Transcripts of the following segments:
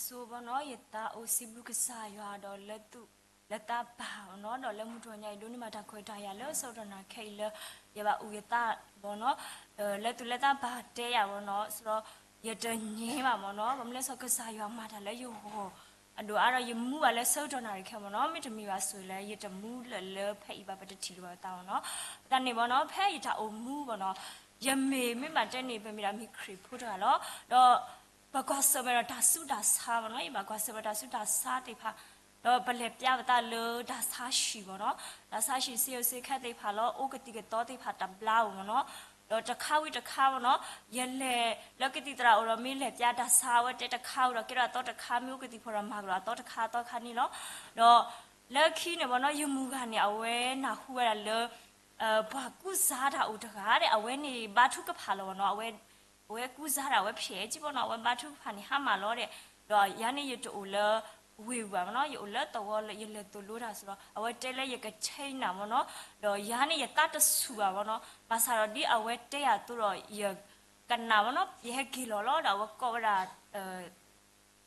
ဆိဘီနီၤ, ယသးအိၣ်စံးဘျုးကစၢ်ယွၤဒီးလၢသူၣ်လၢသးပၢ်ဘီနီၤ, ဒီးလၢမုၢ်တနံၤညါအံၤ ဒိးန့ၢ်ဘၣ်တၢ်ခွဲးတၢ်ယာ်လၢဆၢကတီၢ်နၢ်ခဲအံၤလၢ ယဘၣ်အုၣ်ယသးဘီနီၤ, လၢသူၣ်လၢသးပၢ်တဲယၤဘီနီၤ, ဆိဒီး ယတန့ၢ်ဘၣ်ဘီနီၤ, ဘၣ်မနုၤလဲၣ် ကစၢ်ယွၤမၤတၢ်လၢယဂီၢ် အဒိၣ်အါဒီးယမူဘၣ်လၢဆၢကတီၢ်နၢ်ရံၣ်ခဲဘီနီၤ, မ့တမ့ၢ်ဘၣ်ဆိၣ်ဂ့ၤလၢ ယတမူလၢာ်လၢဖဲအံၤဘၣ် ပတထံၣ်လိာ်ဘၣ်ပသးဘီနီၤ, ပသးန့ၣ်ဘီနီၤ, ဖဲယတၢ်အိၣ်မူဘီနီၤ, ယမ့ၢ်မ့ၢ်ဘၣ်တဲန့ၣ် ပမ့ၢ်ဒၣ်မ့ၢ်ခရံာ်ဖိတဂၤလီၤ, ဒီး ပကွၢ်ဆၢၣ်မဲာ်ဒီးတၢ်ဆူးတၢ်ဆါဘီနီၤ, ယဘၣ်ကွၢ်ဆၢၣ်မဲာ်တၢ်ဆူးတၢ်ဆါသ့ၣ်တဖၣ်, ဒီးပလဲၤပျါပသးလၢတၢ်ဆါဟံၣ်ဘီနီၤ, တၢ်ဆါဟံၣ်စ့ယိၤစ့ခဲသ့ၣ်တဖၣ်လီၤ, အိၣ်ကသံၣ်ကသီသ့ၣ်တဖၣ်တဘျါဧိၤဘီနီၤ, ဒီးတခါဝံၤတခါဘီနီၤ, ယလဲၤလၢကသံၣ်သရၣ်အိၣ်ဒီးမ့ၢ်လဲၤပျါတၢ်ဆါ အဝဲတဲတခါဝံၤဒီးကဲထီၣ်အသီတခါ မ့ၢ်အိၣ်ကသံၣ်ဖီၣ်ဒီးမၤကဒီးအသီတခါအသီတခါန့ၣ်လီၤ, ဒီး လၢခံန့ၣ်ဘီနီၤ, ယမုၢ်ဂၤန့ၣ် အဝဲနၢ်ဟူဝဲဒၣ်လၢ ပှၤကူစါတၢ်အိၣ်တဂၤဒီး အဝဲန့ၣ်ဘါထုကဖၣ်လီၤဘီနီၤ, အဝဲကူစါတၢ် အဝဲဖျဲးက့ဘီနီၤ, အဝဲဘါထုကဖၣ်န့ၣ် ဟါမၢ်လီၤဒီး, ဒီးယၤန့ၣ်ယတအိၣ်လၢဝ့ၢ်ပူၤဘၣ်ဘီနီၤ, ယအိၣ်လၢသဝီလၢယလဲၤသိၣ်လိတၢ်စ့ၢ်ကီး, အဝဲတဲလၢယကဆဲးနၤဘီနီၤ, ဒီးယၤန့ၣ်ယသးတဆူၣ်ဘၣ်ဘီနီၤ, ဘၣ်ဆၣ်ဒီးဒ်အဝဲတဲယၤအသိးဒီး ယကနၣ်ဘီနီၤ, ယဟဲက့ၤလီၤလီၤဒီး အဝဲကိးဝဲဒၣ်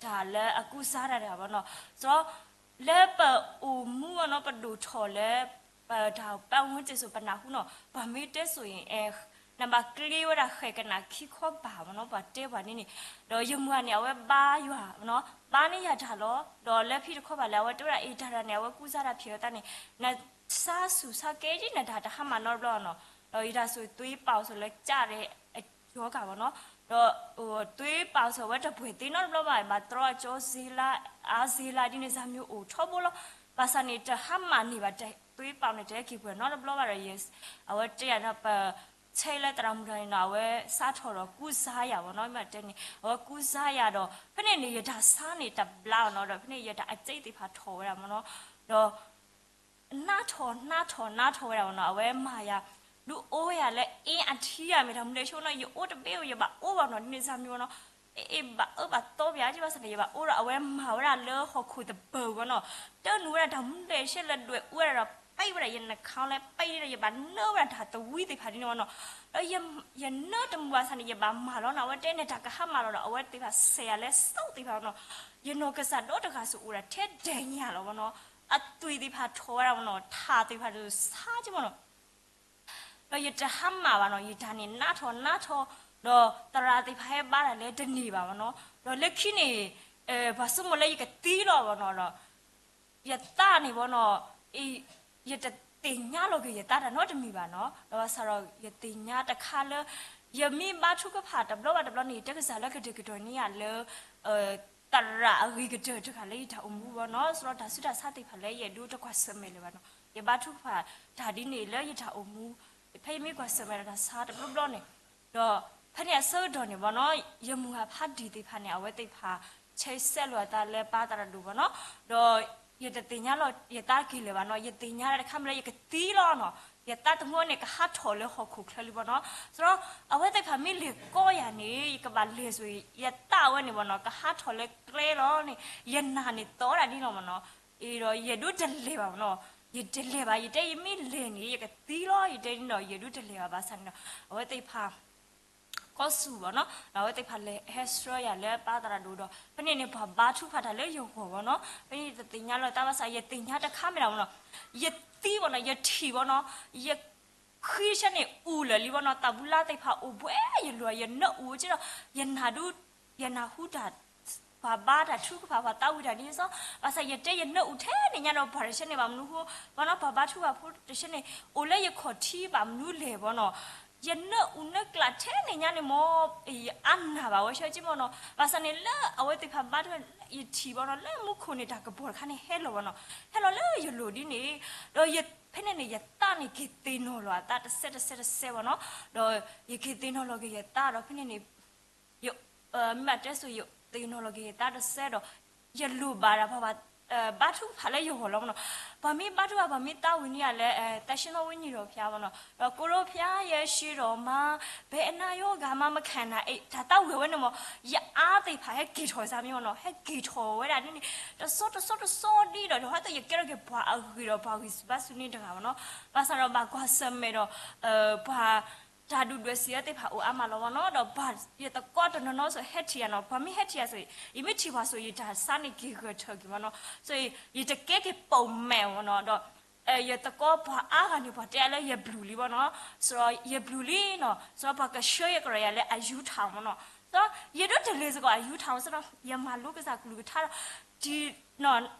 တၢ်လၢအကူစါတၢ်တဂၤဘီနီၤ, စး လၢပအိၣ်မူဘီနီၤ, ပဒိၣ်ထီၣ်လၢ ပတၢ်ပာ်ဝဲစ့ၢ်စိၤ ပနၢ်ဟူနီၤ, ပှၤမ့ၢ်တဲစိၤအံၤ နဘၣ်ကျ့ဝဲဒၣ်ဃဲၣ်ကနၣ်ခံခီဘၣ်ဘီနီၤ, ပှၤတဲပှၤဒ်န့ၣ်, ဒီးယမုၢ်ဂၤန့ၣ် အဝဲဘါယွၤဘီနီၤ, ဘါန့ၢ်ယၤတၢ်လီၤ, ဒီးလၢဖံတခီဘၣ်လၢ အဝဲတဲဝဲဒၣ်အံၤ တၢ်တဂၤန့ၣ် အဝဲကူစါတၢ်ဖျဲးဝဲသးန့ၣ်, နဆါဆူၣ်ဆါကဲက့ နတၢ်တဟါမၢ်နီတဘျီနီၤ, ဒီးယတၢ်ဆိၣ်ဂ့ၤ သွ့ပာ်အီၤဆိၣ်လၢကၢ်ဒီး အကၠီကၢ်ဘီနီၤ, ဒီးသွ့ပာ်အီၤဆိၣ် အဝဲတပှဲၤသ့နီတဘျီဘၣ်, ဘၣ်တြီအကၠီစ့လါ အါစ့လါဒ်န့ၣ် စၢ်မံၤအိၣ်ထီဘိလီၤ, ဘၣ်ဆၣ်န့ၣ် တဟါမၢ်န့ၢ်ဘၣ် သွ့ပာ်အီၤန့ၣ် တဟဲက့ၤပှဲၤနီတဘျီဘၣ်ဒီး အဝဲတဲယၤဒီး ပဆဲးလၢသရၣ်မုၣ်တဂၤန့ၣ်နီၤ, အဝဲစးထီၣ်ဒီးကူစါယၤဘီနီၤ, မ့ၢ်တဲန့ၣ် အဝဲကူစါယၤဒီး ဖဲန့ၣ်န့ၣ် ယတၢ်ဆါန့ၣ်တဘျါဘီနီၤ, ဒီးဖဲန့ၣ် ယတၢ်အစ့သ့ၣ်တဖၣ်ထီၣ်ဝဲဒၣ်ဘီနီၤ, ဒီး နးထီၣ်နးထီၣ်နးထီၣ်ဝဲဒၣ်ဘီနီၤ, အဝဲမၤယၤ ဒုးအိၣ်ဝဲယၤလၢအ့အထံယၤ မ့ၢ်တၢ်မနုၤလဲၣ်ဆိနီၤ, ယအိၣ်တဘ့ၣ်ဧိၤ ယဘၣ်အိၣ်ဘၣ်နီၤ, ဒ်န့ၣ်စၢ်မံၤဘီနီၤ, အ့ ဘၣ်အၢဘၣ်သီပယၤ ကဘၣ်ဆၣ်န့ၣ် ယဘၣ်အိၣ်ဒီး အဝဲမၤဝဲဒၣ်လၢဟီၣ်ခိၣ်တဘၢၣ်ဘီနီၤ, တနုာ်ဝဲဒၣ်တၢ်မနုၤလဲၣ် ရှဲလဲၣ်ဒွဲၣ်အူဝဲဒၣ်ဒီး ပံဝဲဒၣ်ယနခါလၢ ပံဒီး ယဘၣ်နၢဝဲဒၣ်တၢ်သဝံသ့ၣ်တဖၣ်ဒ်န့ၣ်ဘီနီၤ, ဒီးယနၢတမုာ်ဘၣ်ဆၣ်န့ၣ် ယဘၣ်မၤလီၤနီၤ, အဝဲတဲန့ၣ် တၢ်ကဟါမၢ်လီၤဒီး အဝဲသ့ၣ်တဖၣ်စဲးယၤလၢစိသ့ၣ်တဖၣ်ဘီနီၤ, ယနီၢ်ကစၢ်ဒီတဂၤစ့ၢ်အိၣ်ဒၣ်ထဲဒဲးညါလီၤဘီနီၤ, အသွံၣ်သ့ၣ်တဖၣ်ထီၣ်ဝဲဒၣ်ဘီနီၤ, ထၣ်သ့ၣ်တဖၣ်စးက့ဘီနီၤ ဒီးယတဟါမၢ်ဘၣ်နီၤ, ယတၢ်န့ၣ်နးထီၣ်နးထီၣ်, ဒီးသရၣ်သ့ၣ်တဖၣ်ဟဲဘါတၢ်လၢတန့ၢ်ဘၣ်ဘီနီၤ, ဒီးလၢခံန့ၣ် ပှၤဆိကမိၣ်လၢယကသံလီၤဘီနီၤ, ဒီး ယသးန့ၣ်ဘီနီၤ, ယတသ့ၣ်ညါလီၤက့ၤယသးတၢ်နီတမံၤဘၣ်နီၤ, ဒီးဘၣ်ဆၣ်ဒီးယသ့ၣ်ညါတခါလၢ ယမ့ၢ်ဘါထုကဖၣ်တဘျီဘၣ်တဘျီန့ၣ် ယတဲကစၢ်လၢကဒဲကတီၤန့ၢ်ယၤလၢ သရၣ်အဂ့ၤကတၢၢ်တဂၤလၢယတၢ်အိၣ်မူဘီနီၤ, စးဒီးတၢ်ဆူးတၢ်ဆါသ့ၣ်တဖၣ်လၢယအဲၣ်ဒိးတကွၢ်ဆၢၣ်မဲာ်လၢၤဘၣ်နီၤ, ယဘါထုကဖၣ်တၢ်ဒ်န့ၣ်လၢယတၢ်အိၣ်မူ, ဖဲယမ့ၢ်ကွၢ်ဆၢၣ်မဲာ်ဒီးတၢ်ဆါတဘျီဘျီန့ၣ်, ဒီးဖဲန့ၣ်အဆၢကတီၢ်န့ၣ်ဘီနီၤ, ယမုၢ်ဂၤဖးဒံၣ်သ့ၣ်တဖၣ်န့ၣ် အဝဲသ့ၣ်တဖၣ် ဆဲးစဲးလိာ်အသးလၢပၢ်သရၣ်ဒိၣ်ဘီနီၤ, ဒီးယတသ့ၣ်ညါလီၤယသးက့ၤလၢၤဘၣ်နီၤ, ယသ့ၣ်ညါတခါမ့ၢ်လၢယကသံလီၤနီၤ, ယသးသမူန့ၣ် ကဟးထီၣ်လၢဟီၣ်ခိၣ်ချၢလံဘီနီၤ, စးဒီး အဝဲသ့ၣ်တဖၣ်မ့ၢ်လဲၤကိးယၤန့ၣ် ယကဘၣ်လဲၤဆိ ယသးဝဲန့ၣ်ဘီနီၤ, ကဟးထီၣ်လၢကျဲလီၤန့ၣ် ယနၢ်န့ၣ်သီဒၣ်ဒ်လီၤဘီနီၤ, အံၤဒီးယဒိးတလဲၤဘၣ်ဘီနီၤ, ယတလဲၤဘၣ်, ယတဲယမ့ၢ်လဲၤန့ၣ် ယကသံလီၤ, ယတဲန့ၣ်ဒီး ယဒိးတလဲၤဘၣ်ဘၣ်ဆၣ်န့ၣ်ဒီး အဝဲသ့ၣ်တဖၣ် ကီၢ်စူၣ်ဘီနီၤ, ဒီးအဝဲသ့ၣ်တဖၣ်လဲၤဟဲဆှၢယၤလၢပၢ်သရၣ်ဒိၣ်ဒီး ဖဲန့ၣ်န့ၣ် ပှၤဘါထုကဖၣ်တၢ်လၢယဂီၢ်ဘီနီၤ, ဖဲန့ၣ်ယတသ့ၣ်ညါလီၤယသးဘၣ်ဆၣ် ယသ့ၣ်ညါတခါမ့ၢ်ဒၣ်ဘီနီၤ, ယသံဘီနီၤ, ယထံၣ်ဘီနီၤ, ယ ဃံဆၢန့ၣ်အူလၢာ်လံဘီနီၤ, သးဘူးလါသ့ၣ်တဖၣ်အိၣ်ဘှဲယလိၤ, ယနၢအူက့ဒီး ယနၢ်ဒုး ယနၢ်ဟူတၢ် ပှၤဘါတၢ်ထုကဖၣ် ပှၤသးဝံၣ်တၢ်ဒ်န့ၣ်စ့ၢ်, ဘၣ်ဆၣ်ယတဲယနၢအူထဲန့ၣ်ညါဒီး ပှၤတဆၢန့ၣ်ဘၣ်မနုၤဃိ ဘီနီၤ, ပှၤဘါထုကဖၣ်ဖိတဆၢန့ၣ် အိၣ်လၢယခီၣ်ထံးဘၣ်မနုၤလဲၣ်ဘီနီၤ, ယနၢအူနၢကျးထဲန့ၣ်ညါန့ၣ်မ့ၢ် ယအါနၢ်ဘၣ်ဝဲဆၢက့ဘီနီၤ, ဘၣ်ဆၣ်န့ၣ်လၢအဝဲသ့ၣ်တဖၣ်ဘါထုကဖၣ် ယထံၣ်ဘီနီၤ လၢမူခိၣ်န့ၣ် တၢ်ကပီၤတခါန့ၣ်ဟဲလီၤဘီနီၤ, ဟဲလီၤလၢယလိၤဒ်န့ၣ်, ဒီးဖဲန့ၣ်န့ၣ် ယသးန့ၣ်က့ၤသ့ၣ်နီၣ်လီၤအသးတစဲးတစဲးတစဲးဘီနီၤ, ဒီးယက့ၤသ့ၣ်နီၣ်လီၤက့ၤယသးဒီး ဖဲန့ၣ်န့ၣ် မ့ၢ်ဘၣ်တဲစိၤ ယသ့ၣ်နီၣ်လီၤက့ၤယသးတစဲးဒီး ယလိၣ်ဘၣ်ဒၣ်ပှၤ ဘါထုကဖၣ်လၢယဂီၢ်လီၤဘီနီၤ, ပှၤမ့ၢ်ဘါထုကဖၣ် ပှၤမ့ၢ်သးဝံၣ်န့ၢ်ယၤလၢ သးဆ့နီၣ်ဝိညာဉ်တော်ဘုရားဘီနီၤ, ဒီးကိရိဖျါယဲၢ်ရှ့ဒီးမါ ဘယ်အနာရောဂါမှမခံနိုင် တၢ်သးဝံၣ်ဝဲန့ၣ်မ့ၢ် ယအါသ့ၣ်တဖၣ်ဟဲက့ၤထီၣ်စၢ်မ့ၢ်ဘီနီၤ, ဟဲက့ၤထီၣ်ဝဲဒၣ်န့ၣ်န့ၣ် တစီတစီတစီဒ်ဒီး ဒီးဟဲသးယကဲထီၣ်က့ၤပှၤအဂ့ၤဒီးပှၤဂံၢ်ဆူၣ်ဘါဆူၣ်န့ၣ်တဂၤဘီနီၤ, ဘၣ်ဆၣ်ဒီးဘၣ်ကွၢ်ဆၢၣ်မဲာ်ဒီး ပှၤ တၢ်ဒုၣ်ဒွဲၣ်စံးအၢသ့ၣ်တဖၣ်အိၣ်အါမးလီၤမ့ၢ်နီၤ, ဒီးဘၣ်ယသကိးတနီၤနီၤဆိးဟဲထံၣ်ယၤနီၤ, ပှၤမ့ၢ်ဟဲထံၣ်ယၤဆိး ယမ့ၢ်ထံၣ်ပှၤဆိး ယတၢ်ဆါန့ၣ်က့ၤဂၢၢ်ထၢၣ်က့ၤမ့ၢ်နီၤ, ဆိး ယတကဲက့ၤပိာ်မဲာ်မ့ၢ်နီၤ, ဒီး ယသကိးပှၤအါဂၤန့ၣ် ပှၤတဲအါလၢယဘျုးလံမ့ၢ်နီၤ, ဆိးယဘျုးလံနီၤ, ဆိးပှၤကဆှၢယကရၢၢ်ယၤလၢအယူထၣ်မ့ၢ်နီၤ, ဒီးယဒိးတလဲၤစ့ၢ်ကီးအယူထၣ်မ့ၢ်နီၤ, ယမၤလိကစၢ်ကလုၢ်ကထါဒီး တ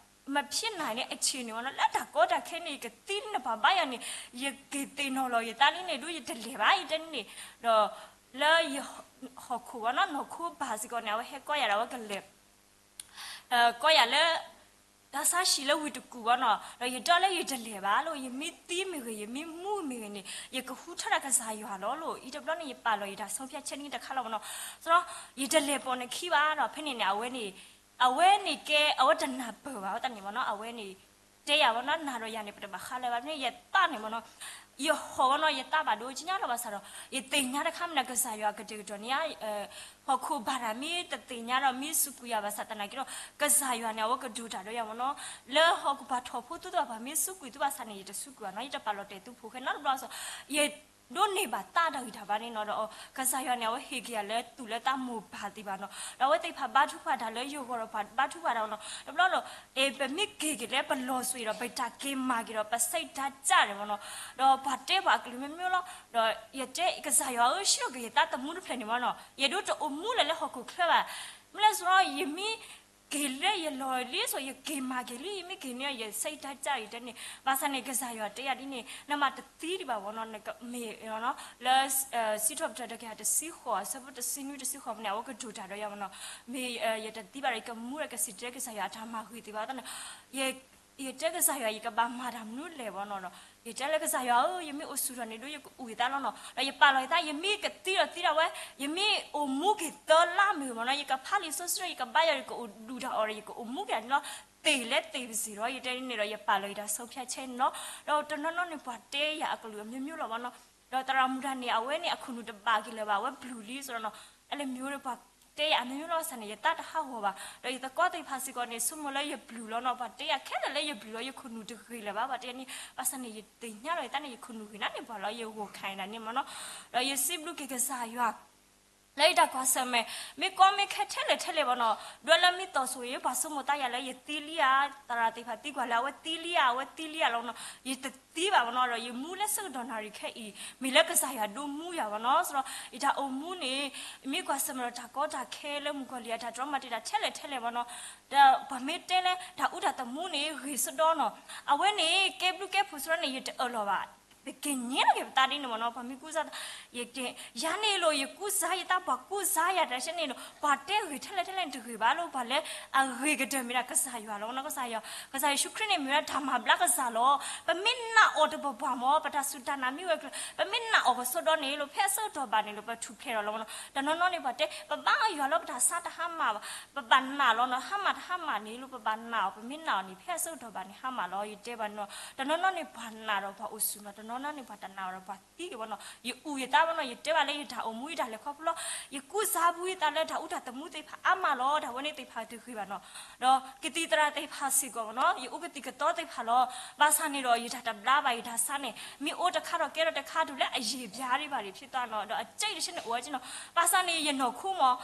မ့ၢ်ဖံးနၤန့ၣ် အဆံးန့ၣ်မ့ၢ်နီၤ, လၢတၢ်ကီတၢ်ခဲန့ၣ် ယကသံနပှၤဘါယၤန့ၣ် ယက့ၤသ့ၣ်နီၣ်လီၤယသးလံန့ၣ် ဒ်ယတလဲၤဘၣ် ယတဲန့ၣ်, ဒီးလၢယဟီၣ်ခိၣ်ဝဲနီၤ နီၢ်ခိဘၣ်စ့ၢ်ကီးန့ၣ် အဝဲဟဲကီယၤဒီး အဝဲကလဲၤ ကီယၤလၢ တၢ်ဆါဟံၣ်လၢဝ့ၢ်တကူၣ်ဝဲနီၤ, ဒီးယတဲလၢယတလဲၤဘၣ်လီၤ, ယမ့ၢ်သံမ့ၢ်ဂ့ၤ ယမ့ၢ်မူမ့ၢ်ဂ့ၤန့ၣ် ယကဃုထၢဒၣ်ကစၢ်ယွၤလီၤလီၤ, အံၤတဘျီန့ၣ် ယပာ်လီၤယတၢ်ဆုံးဖြတ်ချက်န့ၣ်တခါလီၤမ့ၢ်နီၤ, ဒီးယတလဲၤပိာ်နခံဘၣ်ဒီး ဖဲန့ၣ်န့ၣ် အဝဲန့ၣ် အဝဲန့ၣ်ကဲ အဝဲတနၢ်ပၢၢ်ဘၣ် အဝဲတၢ်န့ၣ်မ့ၢ်နီၤ, အဝဲန့ၣ် တဲယၤဝဲနီၤ နၤဒီးယၤန့ၣ် ပတဘၣ်ဃါလၢၤဘၣ်, ဖဲန့ၣ်ယသးန့ၣ်မ့ၢ်နီၤ, ယဟီၣ်ဝဲနီၤ ယသးဘၣ်ဒိကညါလီၤဘၣ်ဆၣ်ဒီး ယသ့ၣ်ညါတခါမ့ၢ်န့ၣ် ကစၢ်ယွၤကတဲာ်ကတီၤန့ၣ်ဧါ, ဟီၣ်ခိၣ်ဘၣ်တၢ်မ့ၢ်တသ့ၣ်ညါဒီး မ့ၢ်စူးကွံာ်ယၤဘၣ်ဆၣ်သနာ်က့ဒီး ကစၢ်ယွၤန့ၣ် အဝဲကဒိၣ်တၢ်ဒီးယၤမ့ၢ်နီၤ, လၢဟီၣ်ခိၣ်ပှၤထီၣ်ဖိသုတဖၣ် ပှၤမ့ၢ်စူးကွံာ်သုဘၣ်ဆၣ်န့ၣ် ယတစူးကွံာ်ဘၣ်နီၤ, ယတပာ်လီၤတဲာ်သုဖိၣ်ဃဲနီတဘျီ, ယ ဒိးန့ၢ်ဘၣ်သးတၢ်ဂံၢ်တၢ်ဘါန့ၣ်နီၤ, ဒီးကစၢ်ယွၤန့ၣ် အဝဲဟ့ၣ်က့ၤယၤလၢသူၣ်လၢသးမိၢ်ပၢ်သ့ၣ်တဖၣ်နီၤ, ဒီးအဝဲသ့ၣ်တဖၣ်ဘါထုကဖၣ်တၢ်လၢယဂီၢ်ဒီး ပှၤဘါထုကဖၣ်တၢ်နီၤ, တဘျီဒီး ပမ့ၢ်က့ၤက့ၤလၢပလီၤစူၤဒီး ပတၢ်က့ၤမၤက့ၤဒီး ပစိတ်ဓာတ်ကျတယ်မ့ၢ်နီၤ, ဒီးပှၤတဲပှၤအကလုၢ်မ့ၢ်မ့ၢ်လီၤ, ဒီးယတဲကစၢ်ယွၤဧၢ ဆှၢက့ၤယသးသမူတဖျၢၣ်န့ၣ်မ့ၢ်နီၤ, ယဒိးတအိၣ်မူလၢၤလၢဟီၣ်ခိၣ်ချၢဘၣ်, မ့ၢ်လဲၣ်ဆိး ယမ့ၢ် က့ၤလၢယလီၢ်လံဆိး ယက့ၤမၤက့ၤလံ, ယမ့ၢ်က့ၤန့ၣ် ယစိတ်ဓာတ်ကျ ယတဲန့ၣ်, ဘၣ်ဆၣ်န့ၣ် ကစၢ်ယွၤတဲယၤဒ်န့ၣ် နမၤတသံဒံးဘၣ်မ့ၢ်နီၤ, နကမ့ၢ် လၢ စံးထီၣ်ပတြၢၤတကယၤတဆံဃိး အဆၢဖိတဆံနွံတဆံဃိးဖဲန့ၣ် အဝဲကဒိၣ်တၢ်ဒီးယၤမ့ၢ်နီၤ, မ့ၢ်ယတသံဘၣ်ဒီး ယကမူဒီးကစံၣ်တဲၤတဲလၢကစၢ်ယွၤအတၢ်မၤဂ့ၤသ့ၣ်တဖၣ်န့ၣ်, ယတဲကစၢ်ယွၤ ယကဘၣ်မၤတၢ်မနုၤလဲၣ်မ့ၢ်နီၤ, ဒီးယတဲလၢကစၢ်ယွၤဧၢ ယမ့ၢ်အိၣ်ဆူၣ်ထီၣ်န့ၣ် ဒိးယကအုၣ်ယသးလီၤနီၤ, ဒီးယပာ်လီၤယသး ယမ့ၢ်ကသံဒီးသံဒၣ်ဝဲ, ယမ့ၢ်အိၣ်မူက့ၤသၢလါမ့ၢ်ဂ့ၤမ့ၢ်နီၤ, ယကဖးလံာ်စီဆှံဒီး ယကဘါယွၤ ယကအိၣ်ဒူၣ်တၢ်အီၣ်ဒီး ယကအိၣ်မူက့ၤတၢ်န့ၣ်လီၤ, သ့ၣ်လဲၣ်သ့ၣ်ပစံၣ်ဒီး ယတဲန့ၣ်ဒီး ယပာ်လီၤယတၢ်ဆုံးဖြတ်ချက်န့ၣ်လီၤ, ဒီးတနီၤနီၤန့ၣ် ပှၤတဲယၤအကလုၢ်အမျိုးမျိုးလီၤမ့ၢ်နီၤ, ဒီးသရၣ်မုၣ်တဂၤန့ၣ် အဝဲန့ၣ် အခိၣ်နူာ်တဘၣ်က့ၤလၢၤဘၣ် အဝဲဘျုးလံဆိးနီၤ, အဲလၢမျိုးဒီးပှၤတဲယၤအမျိုးမျိုးလီၤဆၣ်န့ၣ် ယသးတဟးဂီၤဘၣ်, ဒီးယသကိးသ့ၣ်တဖၣ်စ့ၢ်ကီးန့ၣ် ဆိကမိၣ်လၢယဘျုးလီၤနီၤ, ပှၤတဲယၤခဲလၢာ်လၢယဘျုးလီၤ ယခိၣ်နူာ်တဂ့ၤလၢၤဘၣ် ပှၤတဲန့ၣ်, ဘၣ်ဆၣ်န့ၣ် ယသ့ၣ်ညါလီၤယသးန့ၣ် ယခိၣ်နူာ်ဂ့ၤနၤန့ၣ် ပှၤလီၤ ယဂီၢ်ခါအံၤနၤန့ၣ်မ့ၢ်နီၤ, ဒီးယစံးဘျုးက့ၤကစၢ်ယွၤ လၢယတၢ်ကွၢ်ဆၢၣ်မဲာ် မ့ၢ်ကီမ့ၢ်ခဲထဲလဲၣ်ထဲလဲၣ်ဘၣ်နီၤ, ဒွဲလၢမ့ၢ်သီၣ်ဆိၣ်ဂ့ၤ ပှၤဆိကမိၣ်သးယၤလၢယသံလံဧါ, သရၣ်သ့ၣ်တဖၣ်သံကွၢ်လၢ အဝဲသံလံဧါ အဝဲသံလံဧါလီၤနီၤ, ယတသံဘၣ်ဘၣ်နီၤ, ဒီးယမူလၢဆၢကတီၢ်နၣ်ရံၣ်ခဲအံၤ မ့ၢ်လၢကစၢ်ယွၤဒိမူယၤဘၣ်နီၤ, ဆိးဒီး ယတၢ်အိၣ်မူန့ၣ် မ့ၢ်ကွၢ်ဆၢၣ်မဲာ်ဒီးတၢ်ကီတၢ်ခဲလၢမုၣ်ကီၤလံၢ် အတၢ်တြီမၤတ့ၢ်တၢ်ထဲလဲၣ်ထဲလဲၣ်ဘၣ်နီၤ, ဒီးပှၤမ့ၢ်တဲလၢတၢ်အူတၢ်သမူန့ၣ် ဂ့ၤဆၢဒီနီၤ, အဝဲန့ၣ် ကဲဘျုးကဲဖှိၣ်ဆိးဒီးန့ၣ် ယတအၢၣ်လီၤဘၣ် ပက့ၤညါထီၣ်က့ၤပသးဒ်န့ၣ်မ့ၢ်နီၤ, ပှၤမ့ၢ်ကူစါ ယက့ၤ ယၤန့ၣ်လိၤ ယကူစါယသး ပှၤကူစါယၤတၢ်ဆဲန့ၣ်လိၤ ပှၤတဲဂ့ၤထဲလဲၣ်ထဲလဲၣ်န့ၣ်တဂ့ၤဘၣ်လိၤ, ပှၤလၢအဂ့ၤကတၢၢ်မ့ၢ်ဒၣ်ကစၢ်ယွၤလီၤနီၤ, ကစၢ်ယွၤ ကစၢ်ယ့ၣ်ၡူးခရံာ်န့ၣ် မ့ၢ်ဝဲဒၣ်တၢ်မၤဘျါကစၢ်လီၤ, ပမ့ၢ်နာ်အီၤတပှၤပှၤမ့ၢ် ပတၢ်စူၢ်တၢ်နာ်မ့ၢ်ဝဲၤကျၢၤ ပမ့ၢ်နာ်အီၤကစီဒီန့ၣ်လိၤ ဖဲအဆၢကတီၢ်ဘၣ်န့ၣ်လိၤ ပထူၣ်ဖျဲးဒီးလီၤနီၤ, တနီၤနီၤန့ၣ် ပှၤတဲ ပဘၣ်ယွၤလၢပတၢ်ဆါတဟါမၢ်ဘၣ်, ပဘၣ်နာ်လီၤနီၤ, ဟါမၢ်တဟါမၢ်န့ၣ်လိၤ ပဘၣ်နာ်အီၤ ပမ့ၢ်နာ်အီၤန့ၣ် ဖဲအဆၢကတီၢ်ဘၣ်န့ၣ် ဟါမၢ်လီၤ ယတဲဘၣ်နီၤ, တနီၤနီၤန့ၣ် ပှၤနာ်ဒီးပှၤအိၣ်ဆူၣ်နီၤ, တနီၤနီၤန့ၣ် ပှၤတနာ်အီၤဒီးပှၤသံက့ၤဘၣ်နီၤ, ယအူယသးဘၣ်နီၤ, ယတဲဘၣ်လၢယတၢ်အိၣ်မူယတၢ်လဲၤခီဖျိလီၤ, ယကူစါဘူးယသးလၢတၢ်အူတၢ်သမူသ့ၣ်တဖၣ်အါမးလီၤ, တၢ်ဝဲန့ၣ်သ့ၣ်တဖၣ်တဂ့ၤဘၣ်နီၤ, ဒီးကသံၣ်သရၣ်သ့ၣ်တဖၣ်စ့ၢ်ကီးဘၣ်နီၤ, ယအိၣ်ကသံၣ်ကသီသ့ၣ်တဖၣ်လီၤ, ဘၣ်ဆၣ်န့ၣ်ဒီး ယတၢ်တဘျါဘၣ် ယတၢ်ဆါန့ၣ် မ့ၢ်အိၣ်တခါဒီးကဲထီၣ်တခါ တုၤလၢအယံာ်ဘျါဒံးဘၣ်ဒံး ဖြစ်သွားနီၤ, ဒီးအစ့တဆဲန့ၣ်အိၣ်ဝဲက့နီၤ, ဘၣ်ဆၣ်န့ၣ် ယနီၢ်ခိမ့ၢ်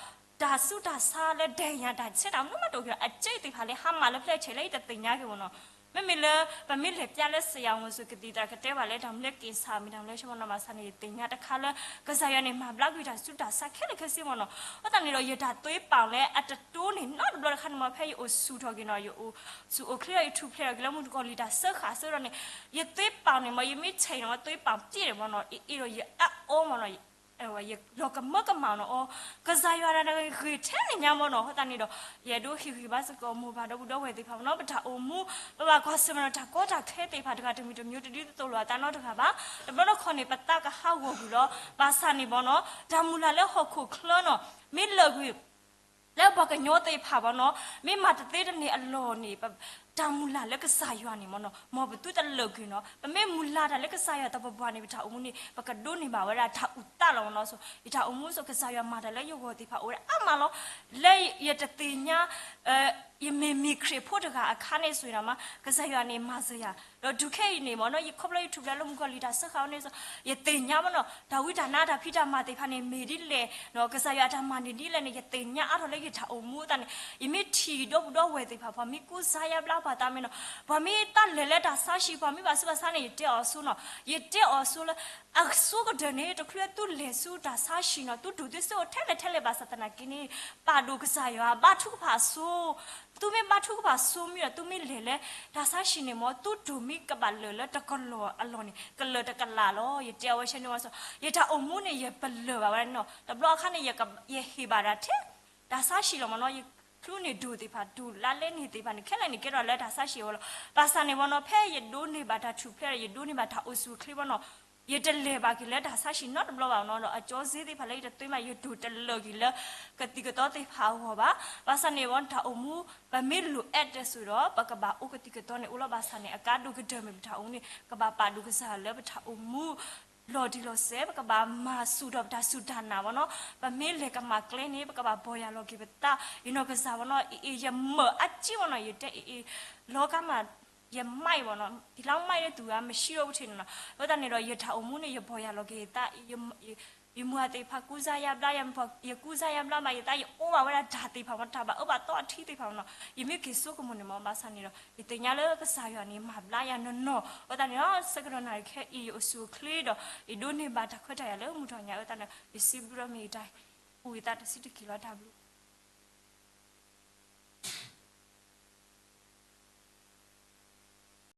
တၢ်ဆူးတၢ်ဆါလၢဒဲးညါတၢ်ဆဲးတၢ်မနုၤမးတအိၣ်က့ၤဒီး အစ့သ့ၣ်တဖၣ်လၢဟါမၢ်လၢဖျဲၣ်ဆဲးလၢယတသ့ၣ်ညါက့ၤမ့ၢ်နီၤ, မ့မ့ၢ်လၢ ပမ့ၢ်လဲၤပျါလၢစယၤဝဲဆိး ကသံၣ်သရၣ်ကတဲဘၣ်လၢတၢ်မနုၤလၢက့ၤဆၣ်မ့ၢ်တၢ်မနုၤဆဲးမ့ၢ်နီၤ, ဘၣ်ဆၣ်န့ၣ် ယသ့ၣ်ညါတခါလၢ ကစၢ်ယွၤန့ၣ် မၤဘျါကွံာ်တၢ်ဆူးတၢ်ဆါခဲလၢာ်ခဲဆ့မ့ၢ်နီၤ, အဃိသတးန့ၣ်ဒီး ယတၢ်သွ့ပၢ်လၢအတတိၤန့ၣ် နီတဘျီတခါန့ၣ်မ့ၢ် ဖဲယအိၣ်ဆူၣ်ထီၣ်က့ၤနီၤ, ယအိၣ်ဆူၣ်အိၣ်ချ့ဒီး ယထူၣ်ဖျဲးထီၣ်က့ၤလၢမုၣ်ကီၤလံၢ်တၢ်စၢဃာ်အဆၢဒီးန့ၣ်, ယသွ့ပၢ်န့ၣ်မ့ၢ် ယမ့ၢ်ဆဲးနီၤ သွ့ပၢ်ပျဲၢ်န့ၣ်မ့ၢ်နီၤ, အ့ၣ်ဒီးယအါအီမ့ၢ်နီၤ ယလီၤကမၢကမၣ်နီၤအီၤ, ကစၢ်ယွၤတဂၤဂ့ၤထဲန့ၣ်ညါမ့ၢ်နီၤ, အဃိသတးန့ၣ်ဒီး ယအဲၣ်ဒိးဟ့ၣ်ဂံၢ်ဘါစ့ၢ်ကီးမိၢ်ပၢ်ဒီပုၢ်ဒီဝဲၢ်သ့ၣ်တဖၣ်မ့ၢ်နီၤ, ပတၢ်အိၣ်မူ ပဘၣ်ကွၢ်ဆၢၣ်မဲာ်ဒီးတၢ်ကီတၢ်ခဲသ့ၣ်တဖၣ်တဂၤတမံၤတမံၤ တဒုးသိၣ်လိအသးနီတဂၤဘၣ်, တဘျီတခီၣ်န့ၣ် ပသးကဟးဂီၤကွံာ်လီၤ, ဘၣ်ဆၣ်န့ၣ်မ့ၢ်နီၤ တၢ်မုၢ်လၢ်လၢဟီၣ်ခိၣ်ချၢနီၤ မ့ၢ်လၢာ်ကွံာ် လၢပှၤကညီသ့ၣ်တဖၣ်မ့ၢ်နီၤ မ့ၢ်မၤတသ့တန့ၢ်အလီၢ်န့ၣ် ပ တၢ်မုၢ်လၢ်လၢကစၢ်ယွၤန့ၣ်မ့ၢ်နီၤ မ်ပသုတလၢာ်ကွံာ်နီၤ. ပမ့ၢ်မုၢ်လၢ်တၢ်လၢကစၢ်ယွၤတပပှၢ်န့ၣ် ပတၢ်အိၣ်မူန့ၣ် ပကဒိးန့ၢ်ဘၣ်ဝဲဒၣ်တၢ်အုၣ်သးလီၤမ့ၢ်နီၤ. ယတၢ်အိၣ်မူ ကစၢ်ယွၤမၤတၢ်လၢယဂီၢ်သ့ၣ်တဖၣ်အိၣ်ဝဲဒၣ်အါမးလီၤ. လၢယတသ့ၣ်ညါ ယမ့ၢ်မ့ၢ်ခရံာ်ဖိတဂၤအခါန့ၣ် စံးဝဲဒၣ်မး ကစၢ်ယွၤန့ၣ်မၤစၢၤယၤ ဒီးတုၤခဲအံၤန့ၣ်မ့ၢ်နီၤ ယခီဖျိယထူၣ်ဖျဲးလၢမုၣ်ကီၤလံၢ်တၢ်စၢဃာ်အီၤန့ၣ် ယသ့ၣ်ညါမ့ၢ်နီၤ တၢ်ဝံတၢ်နါတၢ်ဖံးတၢ်မၤသ့ၣ်တဖၣ်န့ၣ် မ့ၢ်ဒ်လဲၣ် ကစၢ်ယွၤအတၢ်မၤန့ၣ်ဒ်လဲၣ်န့ၣ် ယသ့ၣ်ညါအါထီၣ်လၢယတၢ်အိၣ်မူအသးန့ၣ် ယမ့ၢ်ထံၣ်ဒီပုၢ်ဒီဝဲၢ်သ့ၣ်တဖၣ် ပှၤမ့ၢ်ကူစါယါဘျါပှၤသးမ့ၢ်နီၤ ပှၤမ့ၢ်တၢ်လဲၤလၢတၢ်ဆါဟံၣ် ပှၤမ့ၢ်ဘၣ်ဆူးဘၣ်ဆါန့ၣ် ယတဲအီၤအဆိနီၤ ယတဲအီၤအဆိလၢ အဆိကတၢၢ်န့ၣ် တချုးသုလဲၤဆူတၢ်ဆါဟံၣ်နီၤ သုဒိၣ်သုဆၢအိၣ်ထဲလဲၣ်ထဲလဲၣ်ဘၣ်ဆၣ်သနာ်က့န့ၣ် ပာ်ဒိၣ်ကစၢ်ယွၤ ဘါထုကဖၣ်အဆိ သုမ့ၢ်ဘါထုကဖၣ်ဆိမ့ၢ်ဒီး သုမ့ၢ်လဲၤလၢတၢ်ဆါဟံၣ်န့ၣ်မ့ၢ် သုဒိၣ်မ့ၢ်ကဘၣ်လၢာ်လၢတကလီၢ်အလီၢ်န့ၣ် ကလၢာ်တကလးလီၤ. ယတဲအဝဲဆဲန့ၣ်ဝဲ ယတၢ်အိၣ်မူန့ၣ် ယပလၢၢ်ဘၣ်ဝဲဒၣ်နီၤ တဘျီအခါန့ၣ် ယဟ့ၣ်ဘၣ်ဒၣ်ထဲ တၢ်ဆါဟံၣ်လီၤမ့ၢ်နီၤ ယချုးန့ၢ်ဒိၣ်သ့ၣ်တဖၣ် ဒိၣ်လါလဲန့ၢ်သ့ၣ်တဖၣ်န့ၣ် ခဲလၢာ်န့ၣ် ကဲထီၣ်လၢတၢ်ဆါဟံၣ်အဝဲလီၤ. ဘၣ်ဆၣ်န့ၣ်ဝဲနီၤ ဖဲယဒိးန့ၢ်ဘၣ်တၢ်ထူၣ်ဖျဲးဒီး ယဒိးန့ၢ်ဘၣ်တၢ်အိၣ်ဆူၣ်အိၣ်ချ့ဝဲနီၤ ယတလဲၤဘၣ်က့ၤလၢတၢ်ဆါဟံၣ်နီတဘျီဘၣ်နီၤ ဒီးအကၠီစ့သ့ၣ်တဖၣ်လၢယတသ့မး ယဒိၣ်တလၢာ်က့ၤလၢ ကသံၣ်ကသီသ့ၣ်တဖၣ်အဂီၢ်ဘၣ်. ဘၣ်ဆၣ်န့ၣ်ဝဲ တၢ်အိၣ်မူ ပမ့ၢ်လိာ်အဲၣ်တၢ်စူၤဒီး ပကဘၣ်အိၣ်ကသံၣ်ကသီန့ၣ်အိၣ်လီၤ. ဘၣ်ဆၣ်န့ၣ် အကါဒိၣ်ကတၢၢ်မ့ၢ်ပတၢ်အိၣ်မူန့ၣ် ကဘၣ်ပာ်ဒိၣ်ကစၢ်လၢပတၢ်အိၣ်မူ လီၤတံၢ်လီၤဆဲး ပကဘၣ်မၤဆူၣ်ထီၣ်ပတၢ်စူၢ်တၢ်နာ်ဝဲနီၤ ပမ့ၢ်လဲၤကမၣ်ကျဲန့ၣ် ပကဘၣ်ပီၢ်ယၢ်လီၤက့ၤပသး ယနီၢ်ကစၢ်ဝဲနီၤ အ့ၣ်အ့ၣ် ယမၢအါကံဝဲနီၤ ယတဲအ့ၣ်အ့ၣ် လီၤကါမး ယမၢအံၤဝဲနီၤ ဖံလၢမၢအံၤလၢသူဧါ မ့ၢ်ဆံးဒီးပထံၣ်န့ၣ်နီၤ အဃိသတးန့ၣ်ဒီး ယတၢ်အိၣ်မူန့ၣ် ယပီၢ်ယၢ်လီၤက့ၤယသး ယမုၢ်ဂၤသ့ၣ်တဖၣ်ကူစါယါဘျါ ယမုၢ်ဂၤ ယကူစါယါဘျါမး ယသး ယအိၣ်ဘၣ်ဝဲဒၣ်တၢ်သ့ၣ်တဖၣ်မ့ၢ် တၢ်ဘၣ်အၢဘၣ်သီအထံသ့ၣ်တဖၣ်မ့ၢ်နီၤ ယမ့ၢ်က့ၤဆိကမိၣ်န့ၣ်မ့ၢ် ဘၣ်ဆၣ်န့ၣ်ဒီး ယသ့ၣ်ညါလၢကစၢ်ယွၤန့ၣ် မၤဘျါယၤနီၢ်နီၢ် အဃိသတးန့ၣ်ဒီး ဆၢကတီၢ်နၣ်ရံၣ်ခဲအံၤ ယအိၣ်ဆူၣ်အိၣ်ချ့ဒီး ယဒိးန့ၢ်ဘၣ်တၢ်ခွဲးတၢ်ယာ်လၢမုၢ်တနံၤညါ အဃိသတးန့ၣ် ယစံးဘျုးဒီးမ့ၢ်ယတၢ်အုၣ်ယသးတဆံးတက့ၢ်လီၤ တၢ်ဘျုး